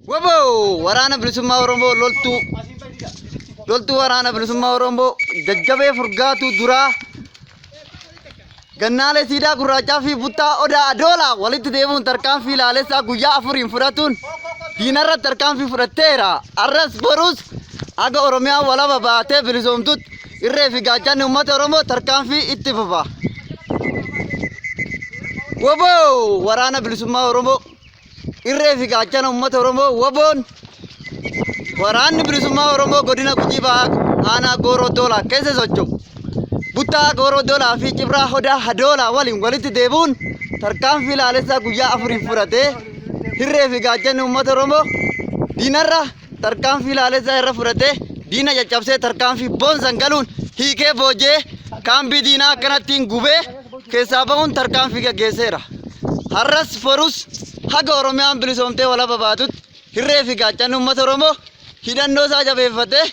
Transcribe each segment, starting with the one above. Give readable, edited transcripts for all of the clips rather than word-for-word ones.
Waboo waraana bilisummaa Oromoo loltuu loltuu waraana bilisummaa Oromoo jajjabee furgaatuu duraa gannaalee siidaa gurraachaa fi buttaa odaa adoolaa walitti deemuun tarkaanfii laalessaa guyyaa afuriin fudhatuun diinarra tarkaanfii fudhatteera. Arras borus haga Oromiyaa walaba baatee bilisoomtutti irree fi gaachanni uummata Oromoo tarkaanfii itti fufa. Waboo waraana bilisummaa Oromoo Irree fi gaachana uummata Oromoo WBOn waraanni bilisummaa Oromoo godina Gujii Bahaa aanaa Gooroo Doolaa keessa socho'u. Buttaa Gooroo Doolaa fi Cibraa Hodaa Hadoolaa waliin walitti deebi'uun tarkaanfii laalessaa guyyaa afuriif fudhatee hirree fi gaachanni uummata Oromoo diinarra tarkaanfii laalessaa irra fudhatee diina caccabsee tarkaanfii boonsan galuun hiikee boojee kaambii diinaa akkanattiin gubee keessaa bahuun tarkaanfii gaggeesseera. Har'as borus haga Oromiyaan bilisoomtee walaba baatutti hirree fi gaachanni uummata Oromoo hidhannoo isaa jabeeffatee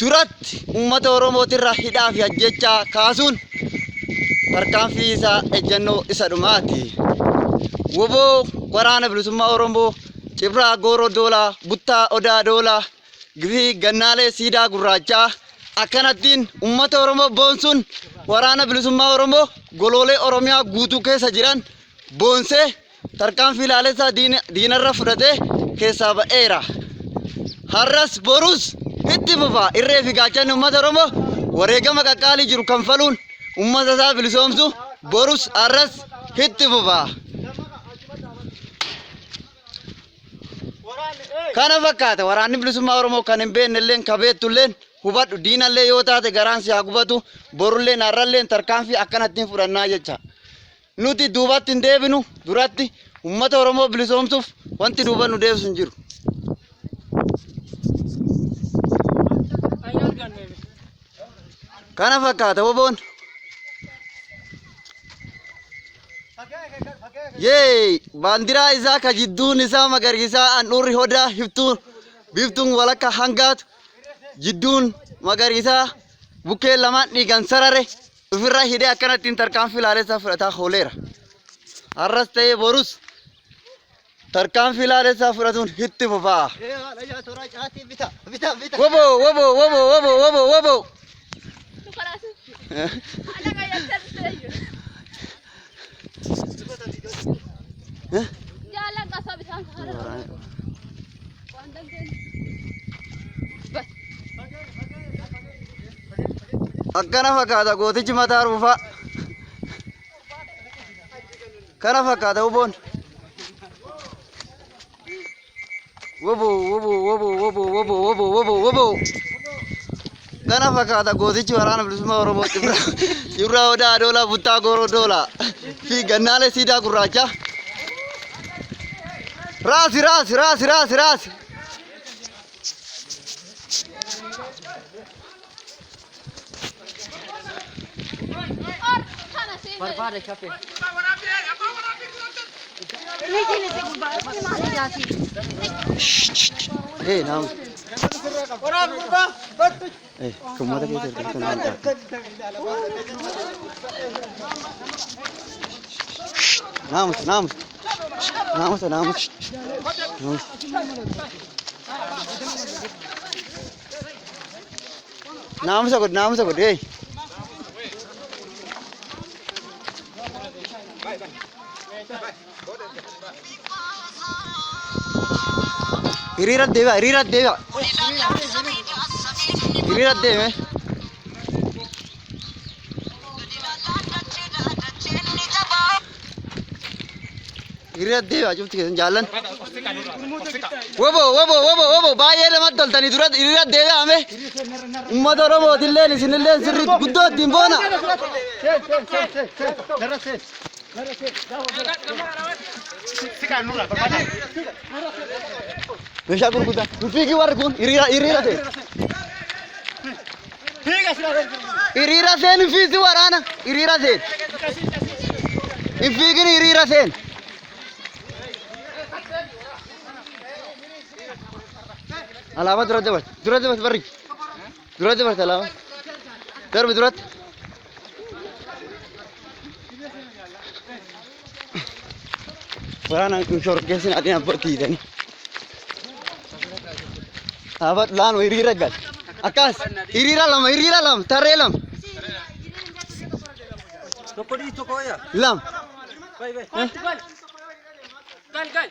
duratti uummata Oromootirra hidhaa fi ajjechaa kaasuun tarkaanfii isaa ejjennoo isa dhumaati. Woboo waraana bilisummaa Oromoo Cibraa Gooroo Doolaa Buttaa Odaa Doolaa fi Gannaalee Siidaa Gurraachaa akkanattiin uummata Oromoo boonsuun waraana bilisummaa Oromoo goloolee Oromiyaa guutuu keessa jiran boonsee tarkaanfii laalessaa diinarra fudhatee keessaa ba'eera. Har'as borus itti fufa irree fi gaachanni uummata Oromoo wareegama qaqqaalii jiru kanfaluun uummata isaa bilisoomsu borus har'as itti fufa. Kana fakkaata waraanni bilisummaa Oromoo kan hin beekne illeen ka beektu illeen hubadhu diinallee yoo taate garaan si haa gubatu borulleen har'alleen tarkaanfii akkanattiin fudhannaa jecha. Nuti duubatti hin deebinu duratti uummata Oromoo bilisoomsuuf wanti duuba nu deebisu hin jiru. Kana fakkaata woboon. Yee baandiraa isaa ka jidduun isaa magariisaa handhuurri hodaa hiftuu biiftuun walakka hangaatu jidduun magariisaa bukkeen lamaan dhiigan sarare ofirraa hidhee akkanattiin tarkaanfii laalessaa fudhataa ooleera. Har'as ta'ee borus tarkaanfii laalessaa fudhatuun itti fufaa. Woboo woboo woboo woboo woboo woboo. Akkana fakkaata gootichi mataa ruufaa. Kana fakkaata woboon. Wobo wobo wobo wobo wobo wobo wobo wobo. Kana fakkaata gootichi waraana bilisummaa Oromoo Cibraa Cibraa Odaa Adoolaa Buttaa Gooroo Doolaa fi Gannaalee Siidaa Gurraacha. Raasi raasi raasi raasi raasi. Barbaada shafee. Hey, naam. Eh, kummata keessa erga kan maal taate? Naamusa, naamusa. Naamusa, naamusa. Naamusa. Naamusa godhi, naamusa godhi. Hey. Hiriira deebi'a, hiriira deebi'a. Hiriira deeme. Hiriira deebi'a cufti keessan jaallan. Wobo wobo wobo wobo baay'ee namatti toltanii dura hiriira deebi'a mee. Uummata Oromootilleen isinilleen sirriitti guddoo ittiin boona. Meeshaa gurguddaa. Hin fiigii warri kun hiriira hiriira seen. Hiriira seen hin fiigii waraana hiriira seen. Hin fiigin hiriira seen. Alaabaa dura dabarte dura dabarte barri dura dabarte alaabaa darbi duratti. Waraana hin shororkeessin adiin abbootii hiitanii. Dhaabadhu laanu hiriira gal. Akkas hiriira lama hiriira lama tarree lama. Tokko dhiis tokko wayya. Lama. Bay bay. Gal gal.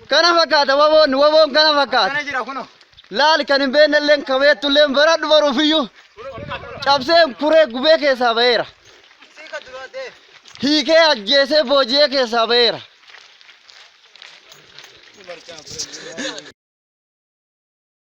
Kana fakkaata waboon waboon kana fakkaata. Kana jira kunoo. Laali kan hin beekne illee kan beektu illee baradhu baruufiyyuu cabsee kuree gubee keessaa ba'eera. Siika duraa deef. Hiikee ajjeesee booji'ee keessaa ba'eera.